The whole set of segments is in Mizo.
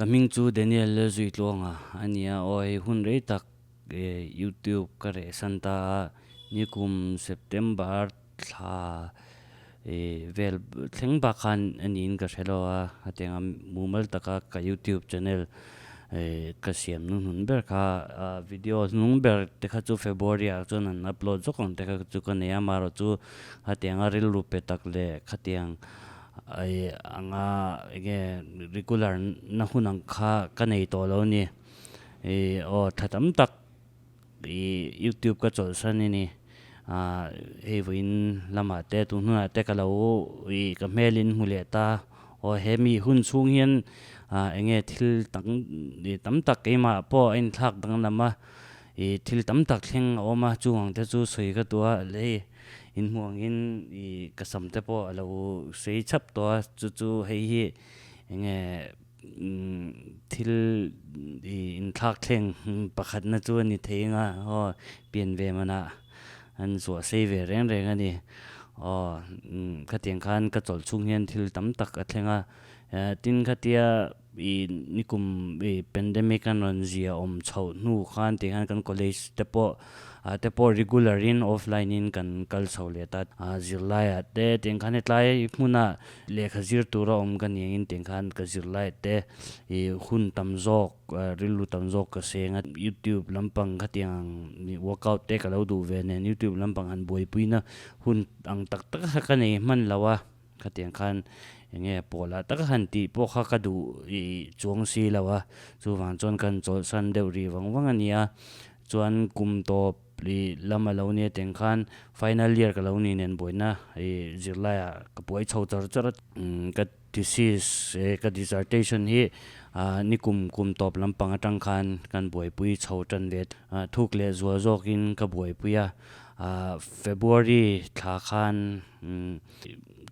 Ka hming chu Daniel Lalzuitluanga a ni a, aw hei hun rei tak YouTube ka rehsan ta a, nikum September thla vel thleng bak khan a niin ka hre lo a, hetianga mumal taka ka YouTube channel ka siam hnuhnun ber kha video hnung ber te kha chu February ah chuan an upload zawk ang te kha chu ka nei a, amaherawhchu hetianga rilru pe tak leh khatiang anga enge regular na hun ang kha ka nei tawh lo a ni. Ih aw tha tam tak ih youtube ka chawlhsan a ni ah hei vawiin lamah te tun hunah te ka lo ih ka hmelin hmu leh ta aw he mi hun chhung hian ah enge thil tam ih tam tak keimah pawh a inthlak danglam a ih thil tam tak thleng a awm a chung ang te chu sawi ka duh a hei inhmuh angin ih ka sam te pawh a lo sei chhap tawh a chu chu hei hi enge. Thil inthlak thleng pakhatna chu a ni thei anga aw pian ve manah an zuah sei ve reng reng a ni. Aw khatiang khan ka chawlh chhung hian thil tam tak a thleng a, tin khatia ih nikum ih pandemic an rawn zia awm chhoh hnu khan tih khan kan college te pawh ah te pawh regular in offline in kan kal chho leh ta a zirlaiah te tiang khan hetlai hmunah Lehkha zir tura awm ka ni angin tiang khan ka zir lai te ih hun tam zawk rilru tam zawk ka seng a, youtube lampang khatiang workout te ka lo duh ve nen youtube lampang han buaipuina hun ang tak tak kha ka nei hman lo a, khatiang khan eng nge pawlah taka han tih pawh kha ka duh ih chuang si lo a, chuvang chuan kan chawlhsan deuh rih vang vang a ni a, chuan kum tawp. Ih lam a lo nia teng khan final year ka lo ni nen buaina ih zirlaiah ka buai chho char char a. Ka thesis eh ka dissertation hi ah ni kum kum tawp lampang atang khan kan buaipui chho tan ve a thuk leh zual zawkin ka buaipui a ah February thla khan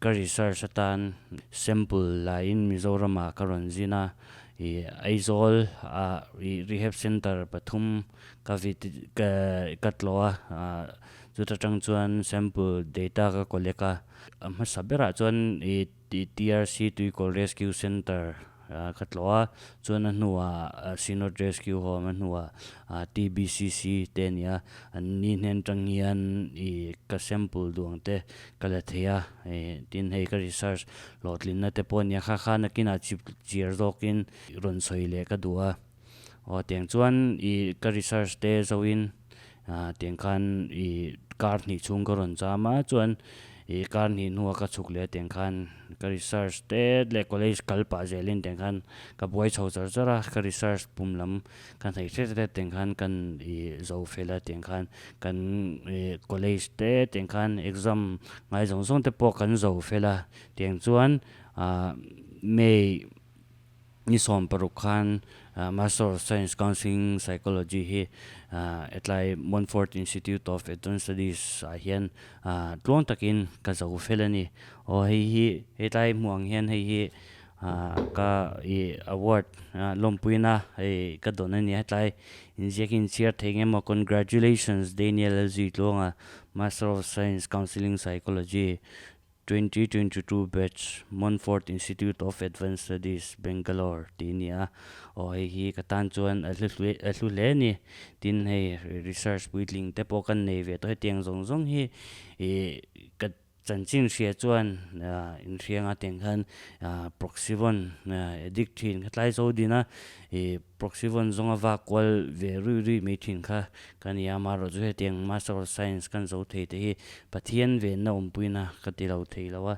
ka research atan sample laiin Mizoramah ka rawn zin a ih Aizawl ah ih rehab center pathum Ka vit ka ka tlawh a chuta tang chuan sample data ka collect a a hmasa berah chuan ih TRC Tuikawl Rescue Centre ka tlawh a chuan a hnuah Synod Rescue Home a hnuah TBCC te a ni a an ni hnen tang hian ih ka sample duh ang te ka la thei a ih tin hei ka research hlawhtlinna te pawh a nia kha kha nakinah chip chiar zawkin rawn sawi leh ka duh a. Aw tiang chuan ih ka research te zoin ah tiang khan ih kar hnih chhung ka rawn cham a chuan ih kar hnih hnuah ka chhuk leh a tiang khan ka research te leh college kal pah zelin tiang khan ka buai chho char char a ka research pum lam ka hnaih hret hret tiang khan kan ih zo fel a tiang khan kan ih college te tiang khan exam ngai zawng zawng te pawh kan zo fel a tiang chuan ah May. Ni 16 khan Master of Science Counselling Psychology hi hetlai Montfort Institute of Advanced Studies ah hian tluang takin ka zo fel a ni. Aw hei hi hetlai hmuh ang hian hei hi ka ih award lawmpuina hei ka dawn a ni a hetlai inziak in chhiar thei nge maw Congratulations Daniel Lalzuitluanga Master of Science Counselling Psychology 2022 batch, Montfort Institute of Advanced Studies, Bangalore tih a ni a. Aw hei hi ka tan chuan a hlu hle a hlu hle a ni. Tin hei research puitling te pawh kan nei ve tawh hetiang zawng zawng hi ih ka chanchin hria chuan inhrianga tiang khan proxyvon addict thin kha tlai zo din a ih Proxyvon zawnga vak kual ve rui rui mai thin kha ka ni a, amaherawh chu hetiang Master of Science kan zo thei te hi Pathian venna awmpuina ka ti lo thei lo a.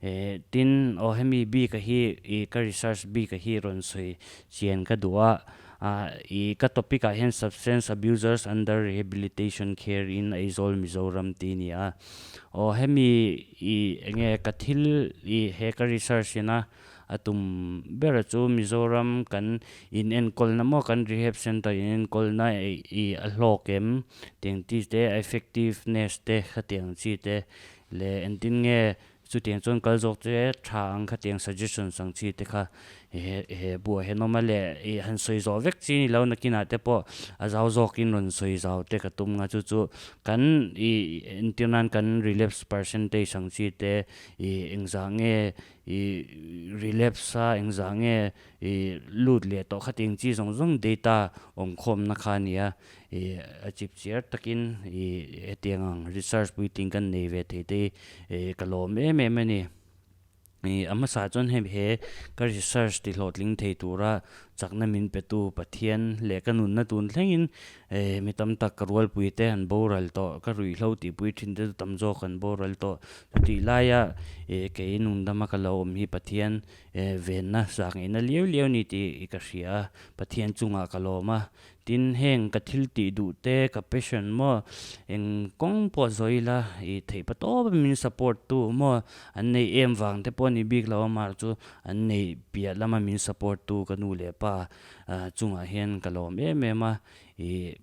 Eh tin aw hemi bik a hi ih ka research bik a hi rawn sawi chian ka duh a, ah ih ka topic ah hian Substance Abusers Under Rehabilitation Care in Aizawl Mizoram tih a ni a. Aw hemi ih enge ka thil ih he ka research ina A tum ber chu Mizoram kan in enkawlna maw kan rehab center in enkawlna ih a hlawk em tiang chi te a effectiveness te khatiang chi te leh engtin nge chutiang chuan kal zawk che tha ang khatiang suggestions ang chi te kha he he buah hian awm a leh ih han sawi zawh vek chi ni lo nakinah te pawh a zau zawkin rawn sawi zau te ka tum nga chu chu kan ih entir nan kan relapse percentage ang chi te ih engzah nge. ih relapse a engzah nge ih lut leh tawh kha tih ang chi zawng zawng data awm khawmna kha a ni a ih a chip chiar takin ih hetiang ang research puitling kan nei ve thei te hi ih ka lawm em em a ni. Ih a hmasa chuan hei he ka research ti hlawhtling thei tura chakna min petu Pathian leh ka nunna tun thlengin eh mi tam tak ka rualpui te an boral tawh ka ruihhlo tihpui thin te chu tam zawk an boral tawh chutih laia ih kei nungdama ka lo awm hi Pathian eh venna zak ngeihna liau liau ni tih ka hria a Pathian chungah ka lawm a Tin, heng ka thil tih duh te, ka passion maw, eng kawng pawh zawi ila i theih pa tawp a min support tu maw, an neih em vang te pawh a ni bik lo a, mar chu an neih piah lama min support tu ka nu leh pa chungah hian ka lawm em em a, ih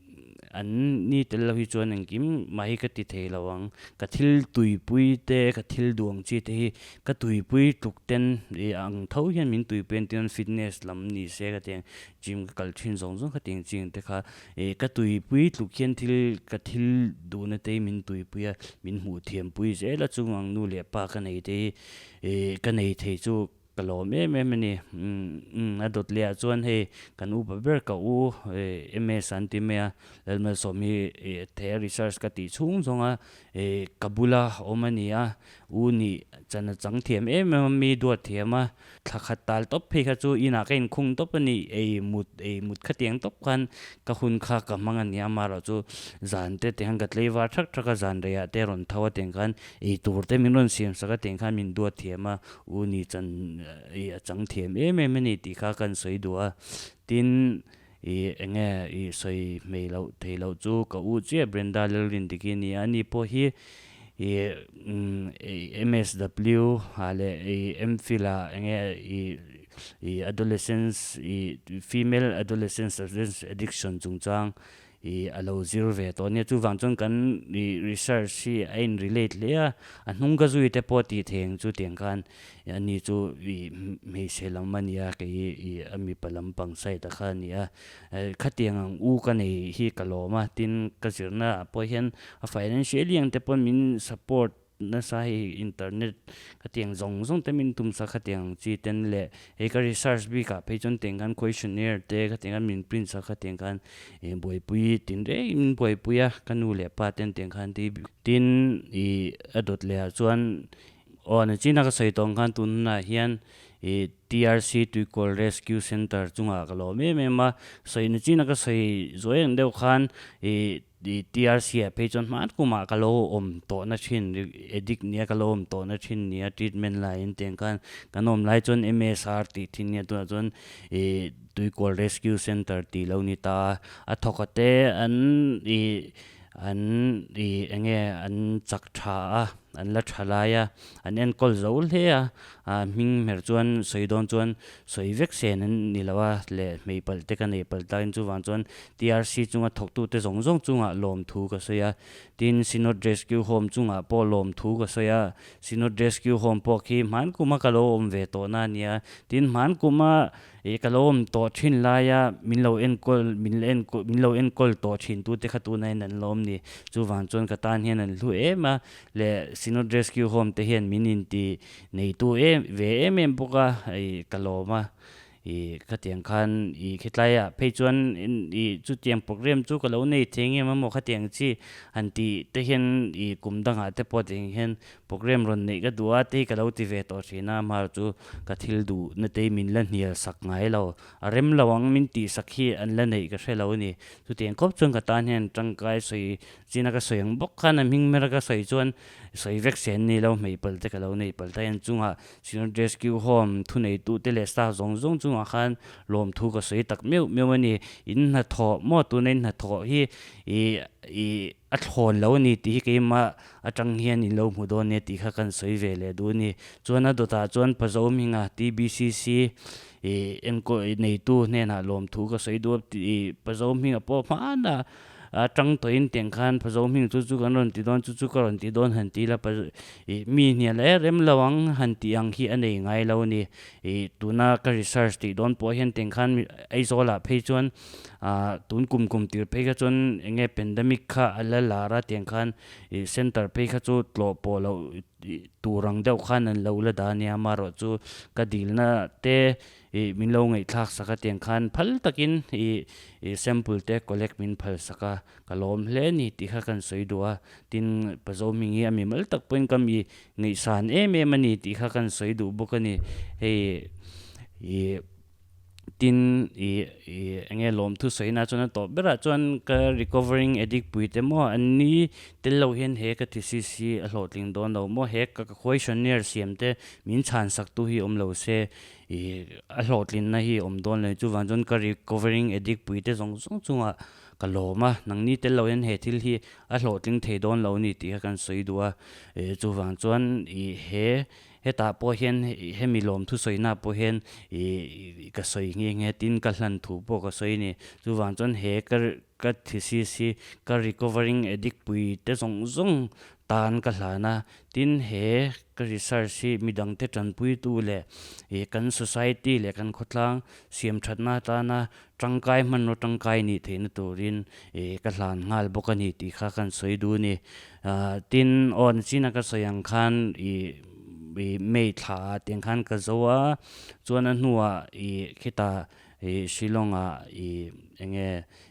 an ni tel lo hi chuan engkim mah hi ka ti thei lo ang, ka thil tuipui te, ka thil duh ang chi te hi ka tuipui tluk ten ih ang tho hian min tuipui an tin fitness lam ni se ka ti ang. Gym ka kal thin zawng zawng kha tiang ching te kha ih ka tuipui tluk hian thil ka thil duhna te hi min tuipui a min hmuh thiam pui zel a chung ang nu leh pa ka nei te hi ih ka nei thei chu ka lawm em em a ni umm a dawt leh ah chuan hei kan upa ber ka u ih MS an ti mai a Lalmalsawm hi ih the research ka tih chhung zawng a ih ka bula awm a ni a u nih chan a chang thiam em em a mi duat thiam a. Thla khat tal tawp phei kha chu inah ka inkhung tawp a ni, ei mut ei mut khatiang tawp khan ka hun kha ka hmang a ni a, amaherawh chu zan te tiang ka tleivar thak thak a, zan reiah te rawn tho a tiang khan ei tur te min rawn siam sak a tiang khan min duat thiam a, u ni chan ih a chang thiam em em a ni tih kha kan sawi duh a, tin ih eng nge ih sawi hmei loh thei loh chu ka u chiah Brenda Lalrindiki a ni a, ani pawh hi ih MSW ah leh ih MPhil ah eng nge ih ih adolescence ih female adolescence addiction chungchang ih a lo zir ve tawh a nia chuvang chuan kan ih research hi a in relate hle a a hnung ka zui te pawh tih thei ang chu tiang khan ani chu ih hmeichhe lam a nia kei ih a mipa lampang side ah kha a ni a. Khatiang ang u ka nei hi ka lawm a, tin ka zirna ah pawh hian a financially ang te pawh min support nasa hei internet khatiang zawng zawng te min tum sak khatiang ang chi ten leh hei ka research bik ah phei chuan tiang khan questionnaire te khatiang khan min print sak khatiang khan ih buaipui tin reng in min buaipui a ka nu leh pa ten tiang khan ti tin ih a dawt leh ah chuan Aw nachina ka sawi tawh ang khan tun hunah hian ih TRC Tuikawl Rescue Centre chungah ka lawm em em a, sawi nachina ka sawi zuai ang deuh khan ih TRC ah phei chuan hman kumah ka lo awm tawhna thin addict nia ka lo awm tawhna thin nia treatment laiin tiang khan kan awm lai chuan MSR tih thin nia tunah chuan ih Tuikawl Rescue Centre tih lo ni ta a, a thawk a te an ih an ih eng nge an chak tha a an la tha lai a an enkawl zo hle a ah hming hmer chuan sawi dawn chuan sawi vek sen an ni lo a leh hmei palh te ka nei palh takin chuvang chuan TRC chunga thawktute zawng zawng chungah lawmthu ka sawi a tin Synod Rescue Home chungah pawh lawmthu ka sawi a Synod Rescue Home pawh khi hman kuma ka lo awm ve tawh na a nia tin hman kuma Ih ka lo awm tawh thin laia min lo enkawl min la enkawl min lo enkawl tawh thin tute kha tuna in an lawm ni. Chuvang chuan ka tan hian an hlu em a, leh Synod Rescue Home te hian min inti neitu em ve em em bawk a, ih ka lawm a. Ih khatiang khan ih khitlaiah phei chuan ih chutiang program chu ka lo nei thei ngem a maw khatiang chi han tih te hian ih kum dangah te pawh tiang hian Program rawn neih ka duh a te hi ka lo ti ve tawh thin a, hmar chu ka thil duh na te hi min la hnial sak ngai lo. A rem lo ang min tih sak hi an la neih ka hre lo a ni. Chutiang khawp chuan ka tan hian tangkai sawi chin a ka sawi ang bawk khan a hming hmer a ka sawi chuan sawi vek se an ni lo, hmei pal te ka lo nei pal ta hian chungah Synod Rescue Home thuneitu te leh staff zawng zawng chungah khan lawmthu ka sawi tak meuh meuh a ni. In hnathawh maw tuna in hnathawh hi ih ih a thlawn lo a ni tih hi keimah atang hian in lo hmu dawn nia tih kha kan sawi ve leh duh a ni. Chuan a dawtah chuan Pazo hminga TBCC ih enkawl neitu hnenah lawmthu ka sawi duh a ih Pazo hminga pawh hmanah. atang tawhin tiang khan Pazo hming chu chu kan rawn ti dawn chu chu ka rawn ti dawn han ti ila ih mi hnial e rem lo ang han tih ang hi a nei ngai lo a ni. Ih tuna ka research tih dawn pawh hian tiang khan Aizawl ah phei chuan ah tun kum kum tir phei kha chuan eng nge pandemic kha a la lar a tiang khan ih center phei kha chu tlawh pawh loh tur ang deuh khan an lo la dah a nia amaherawhchu ka dilna te Ih min lo ngaihthlak sak a tiang khan phal takin ih ih sample te collect min phal sak a, ka lawm hle ni tih kha kan sawi duh a, tin Pazo hming hi a mi mal tak pawhin ka mi ngaihsan em em a ni tih kha kan sawi duh bawk a ni. Hei ih tin ih ih eng nge lawmthu sawina chuan a tawp berah chuan ka recovering addict pui te maw an ni tel lo hian he ka thesis hi a hlawhtling dawn lo maw, he ka questionnaire siam te min chhan sak tu hi awm lo se Ih a hlawhtlinna hi awm dawn lo chuvang chuan ka recovering addict pui te zawng zawng chungah ka lawm a, nangni tel lo hian he thil hi a hlawhtling thei dawn lo a ni tih kha kan sawi duh a, ih chuvang chuan ih he hetah pawh hian hemi lawm thusawi na pawh hian ih ka sawi nghe nghe tin ka hlan thu pawh ka sawi a ni, chuvang chuan he ka ka thesis hi ka recovering addict pui te zawng zawng tan ka hlan a, tin he ka research hi midangte tanpuitu leh ih kan society leh kan khawtlang siam thatna atana tangkai hmanraw tangkai nih theihna turin ih ka hlan nghal bawk a ni tih kha kan sawi duh a ni. Ah tin aw nachina ka sawi ang khan ih ih May thla ah tiang khan ka zo a, chuan a hnuah ih khitah ih Shillong ah ih eng nge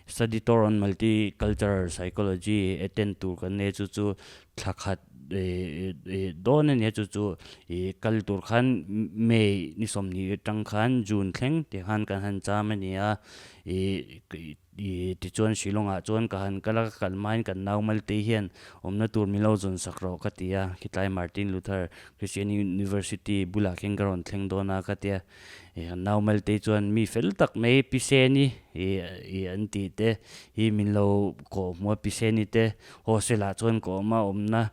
study tour on multi cultural psychology attend tur kan nei chu chu thla khat dawn a nia chu chu ih kal tur khan May ni 20 atang khan June thleng tih khan kan han cham a ni a ih ih tichuan Shillong ah chuan ka han kal a ka kal hmain kan nau Malte hian awmna tur min lo zawn sak rawh ka ti a khitlai Martin Luther Christian University bulah khin ka rawn thleng dawn a ka ti a ih kan nau Malte chuan mi fel tak mai Pi Seni ih ih an tih te hi min lo kawh hmu a Pi Seni te Hostel ah chuan ka awm a awmna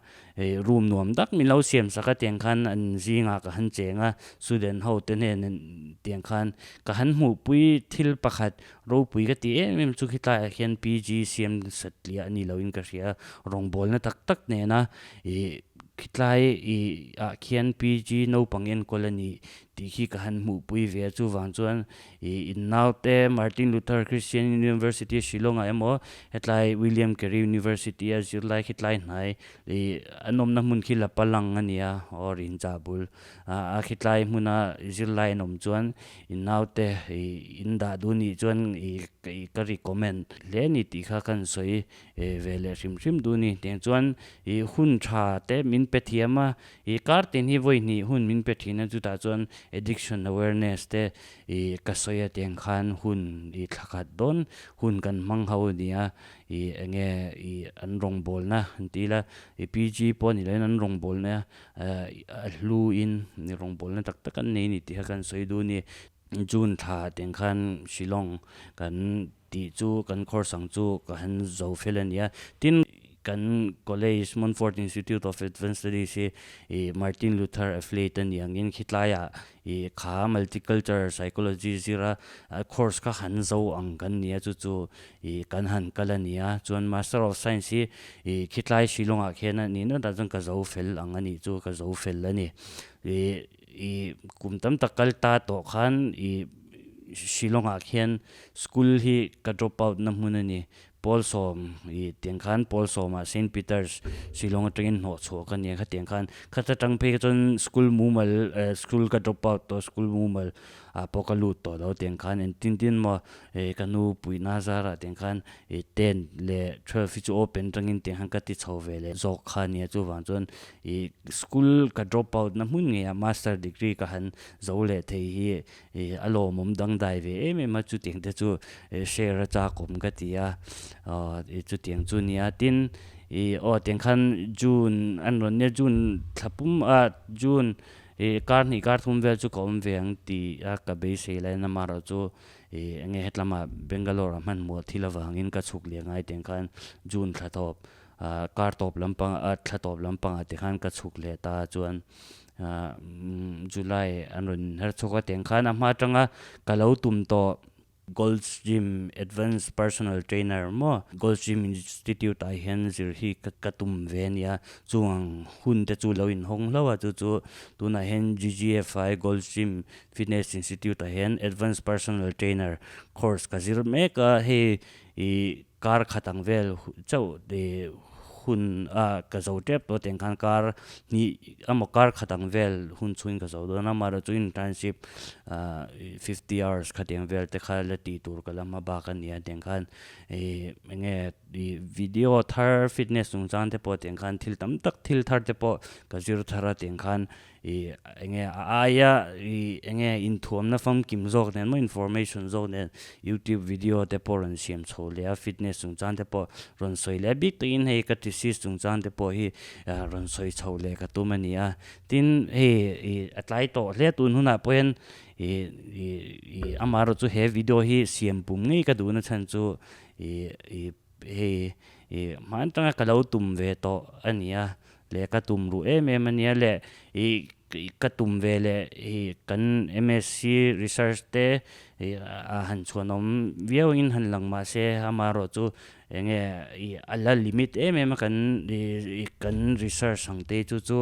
ih room nuam tak min lo siam sak a tiang khan an zingah ka han cheng a student ho te hnen tiang khan ka han hmuhpui thil pakhat ropui ka ti em em chu khitlaiah khian PG siam sat tliah a ni loin ka hria rawngbawlna tak tak nena ih khitlai ih ah khian PG naupang enkawl a nih tih khi ka han hmuhpui ve a chuvang chuan Ih in naute Martin Luther Christian University Shillong ah emaw hetlai William Carey University a zirlai khi tlai hnai ih an awmna hmun khi la palang a nia or in chah bul ah a khitlai hmuna zirlai an awm chuan in naute ih in dah duh nih chuan ih ka recommend hle a ni tih kha kan sawi ve leh hrim hrim duh a ni tiang chuan ih hun tha te min pe thiam a ih kar tin hi vawi hnih hun min pe thin a chutah chuan addiction awareness te Ih ka sawi a tiang khan hun ih thla khat dawn hun kan hmang ho a nia ih eng nge ih an rawngbawlna an ti ila ih PG pawh ni loin an rawngbawlna a hlu in rawngbawlna tak tak an nei a ni tih kha kan sawi duh a ni. June thla tiang khan Shillong kan tih chu kan khawrsang chu ka han zo fel a nia. Tin, kan college Montfort Institute of Advanced Studies hi ih Martin Luther affiliate a ni angin khitlaiah ih kha multicultural psychology zira course kha han zo ang kan nia chu chu ih kan han kal a nia. Chuan Master of Science hi ih khitlai Shillong ah khian a nih nawt ah chuan ka zo fel ang a nih chu ka zo fel a ni. Ih ih kum tam tak kal ta tawh khan ih Shillong ah khian School hi ka drop out na hmun a ni. Pawl 10 ih tiang khan pawl 10 ah Saint Peters Shillong atangin hnawh chhuah ka ni a khatiang khan khat atang phei kha chuan school mumal eh school ka drop out tawh school mumal ah pawh ka lut tawh lo tiang khan engtin tin maw ih ka nu puihna zarah tiang khan ih ten leh 12 hi chu open atangin tiang khan ka ti chho ve leh zawk kha a nia chuvang chuan ih school ka drop out na hmun ngeiah master degree ka han zo leh thei hi Ih a lawmawm dangdai ve em em a chutiang te chu share a chakawm ka ti a aw ih chutiang chu nia tin ih aw tiang khan June an rawn nia June thla pum a June ih kar hnih kar thum vel chu ka awm ve ang tih a ka beisei lai na marawh chu ih eng nge hetlama Bangalore ah hmanhmawh thil avangin ka chhuk leh ngai tiang khan June thla tawp ah kar tawp lampang ah thla tawp lampangah te khan ka chhuk leh ta chuan July an rawn her chhuak a tiang khan a hma atanga ka lo tum tawh. Gold's Gym Advanced Personal Trainer maw Gold's Gym Institute ah hian zir hi ka tum ve a nia, chung ang hun te chu lo inhawng hlauh a, chu chu tunah hian GGFI Gold's Gym Fitness Institute ah hian Advanced Personal Trainer course ka zir mek a, hei ih kar khat ang vel chauh ih hun a ka zo tep tawh tiang khan kar hnih emaw kar khat ang vel hun chhungin ka zo dawn a, amaherawhchu chu internship ah 50 hours khatiang vel te kha la tih tur ka la hma bak a nia tiang khan ih eng nge ih video thar fitness chungchang te pawh tiang khan thil tam tak thil thar te pawh ka zir thar a tiang khan Ih enge a aia ih enge inthuamna famkim zawk nen maw information zawk nen youtube video te pawh rawn siam chho leh a fitness chungchang te pawh rawn sawi leh a bik takin hei ka thesis chungchang te pawh hi rawn sawi chho leh ka tum a ni a tin hei ih a tlai tawh hle tun hunah pawh hian ih ih ih amaherawh chu he video hi siam pum ngei ka duhna chhan chu ih ih hei ih hman atanga ka lo tum ve tawh a ni a leh ka tum ruh em em a nia leh ih ka tum ve leh ih kan MSc research te ih a han chhuanawm viau in han lang mah se amaherawh chu eng nge ih a la limit em em a kan ih kan research ang te chu chu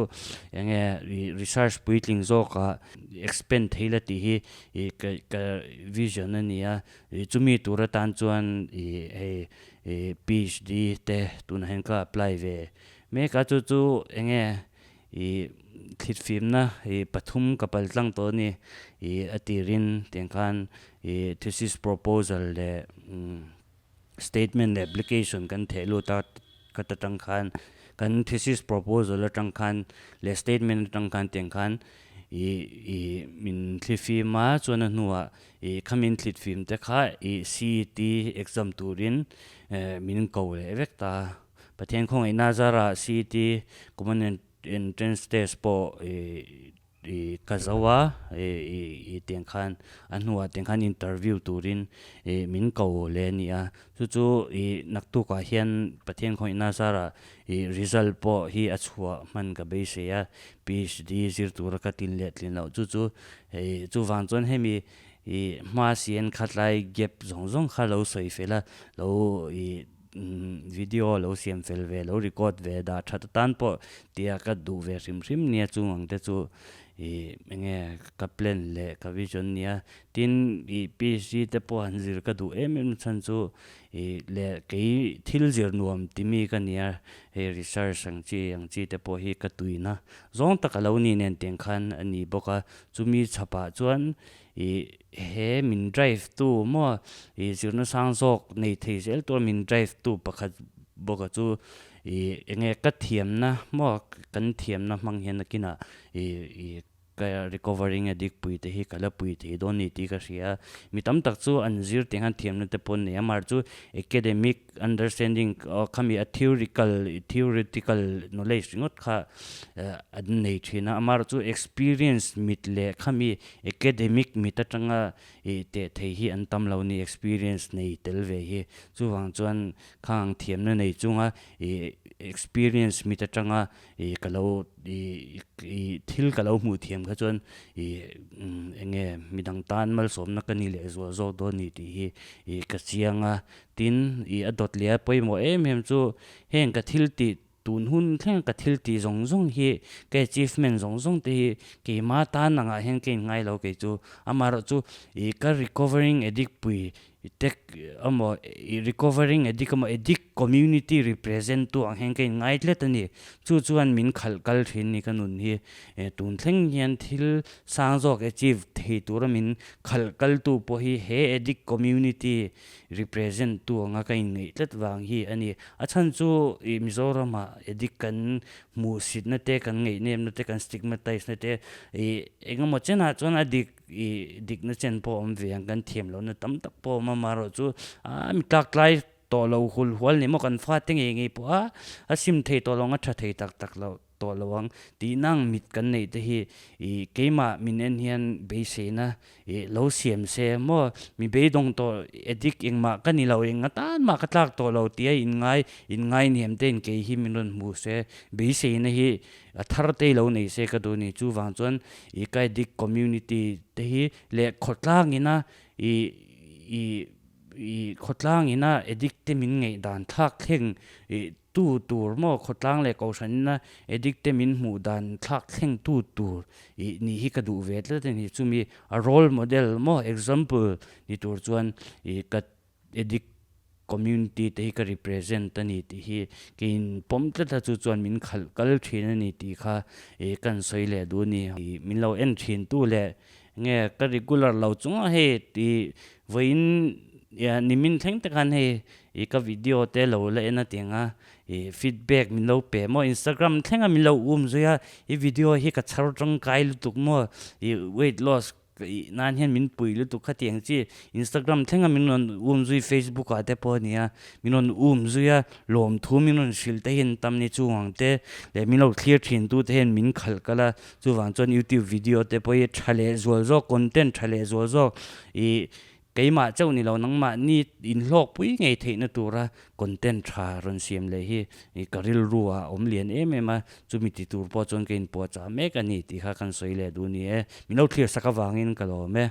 eng nge ih research puitling zawkah expand thei la tih hi ih ka ka vision a ni a Ih chumi tur atan chuan ih hei ih PhD te tunah hian ka apply ve mek a chu chu eng nge ih thlitfimna ih pathum ka pal tlang tawh a ni ih a tirin tiang khan ih thesis proposal leh umm statement leh application kan theh lut a ka ta tang khan kan thesis proposal atang khan leh statement atang khan tiang khan ih ih min thlifim a chuan a hnuah Ih kha min thlit fim te kha ih CET exam turin min ko leh vek ta. Pathian khawngaihna zarah CET Common Entrance Test pawh ih ih ka zo a, ih ih tiang khan a hnuah tiang khan interview turin ih min ko leh a ni a. Chu chu ih naktukah hian Pathian khawngaihna zarah ih result pawh hi a chhuah hman ka beisei a, PhD zir tura ka tlin leh tlin loh chu chu Hei chuvang chuan hemi ih hma sian khatlai gap zawng zawng kha lo sawi fel a, lo ih video lo siam fel ve, lo record ve dah that atan pawh tia ka duh ve hrim hrim nia chung ang te chu ih eng nge ka plan leh ka vision nia. Tin ih PhD te pawh han zir ka duh em em chhan chu ih leh kei thil zir nuam ti mi ka nia, hei research ang chi ang chi te pawh hi ka tuina Zawng tak a lo ni nen tiang khan a ni bawk a, chumi chhapah chuan ih he min drive tu maw ih zirna sang zawk nei thei zel tur min drive tu pakhat bawk a chu ih enge ka thiamna maw kan thiamna hmang hian nakinah ih ih ka recovering addict pui te hi ka la pui thei dawn ni tih ka hria a, mi tam tak chu an zir tiang khan thiamna te pawh an nei a, amaherawhchu chu academic Understanding khami a theorical theoretical knowledge ringawt kha an nei thin a, amaherawh chu experience mit leh khami academic mit atanga ih teh thei hi an tam lo ni experience nei tel ve hi. Chuvang chuan khang thiamna nei chunga ih experience mit atanga ih ka lo ih ih thil ka lo hmuh thiam kha chuan ih eng nge midang tan malsawmna ka ni leh zual zawk dawn ni tih hi ih ka chiang a. Tin, ih a dawt leh a pawimawh em em chu heng ka thil tih tun hun thleng ka thil tih zawng zawng hi ka achievement zawng zawng te hi keima tan angah hian ka inngai lo kei chu. Amaherawh chu ih ka recovering addict pui tek emaw ih recovering addict emaw addict community represent tu ang hian ka inngai tlet a ni. Chu chuan min khalh kal thin ni ka nun hi. Tun thleng hian thil sang zawk achieve thei tura min khalh kal tu pawh hi he addict community represent tu anga ka inngeih tlat vang hi a ni. A chhan chu ih Mizoramah addict kan hmuhsitna te, kan ngeihnepna te, kan stigmatize na te ih engemaw chenah chuan a dik ih dikna chen pawh a awm ve ang, kan thiam lohna tam tak pawh a awm a, amaherawhchu a mi tlaktlai tawh lo hul hual ni maw kan fate ngei ngei pawh a a sim thei tawh lo ang a tha thei tak tak lo. tawh lo ang tih nang mit kan neih te hi ih keimah min en hian beiseina ih lo siam se maw mi beidawng tawh addict engmah ka ni lo eng atan mah ka tlak tawh lo tia inngai inngai niam te in kei hi min rawn hmu se beiseina hi a thar te lo nei se ka duh a ni chuvang chuan ih ka addict community te hi leh khawtlang ina ih. i i khawtlang ina addict te min ngaih dan thlak thleng i tu tur maw khawtlang leh kohhran ina addict te min hmuh dan thlak thleng tu tur i nih hi ka duh ve tlat a ni. Chumi a role model maw example ni tur chuan i ka addict community te hi ka represent a ni tih hi keiin pawm tlat a chu chuan min khalh kal thin a ni tih kha ih kan sawi leh duh a ni. Ih min lo en thin tu leh nge ka regular lo chung a hei tih vawiin nimin thleng te khan hei ih ka video te lo la en a tiang a ih feedback min lo pe maw instagram thleng a min lo um zui a i video hi ka chhar tangkai lutuk maw ih weight loss Ka ih nan hian min pui lutuk kha tiang chi Instagram thlenga min rawn um zui Facebook ah te pawh a nia min rawn um zui a lawmthu min rawn hrilh te hian tam ni chung ang te leh min lo thlir thin tu te hian min khalh kal a chuvang chuan YouTube video te pawh hi tha leh zual zawk content tha leh zual zawk ih keimah chauh ni lo nangmahni inhlawkpui ngei theihna tura Content tha rawn siam leh hi ka rilru ah a awm lian em em a, chumi ti tur pawh chuan ka inpuahchah mek a ni tih kha kan sawi leh duh a ni e. Min lo thlir sak avangin ka lawm e.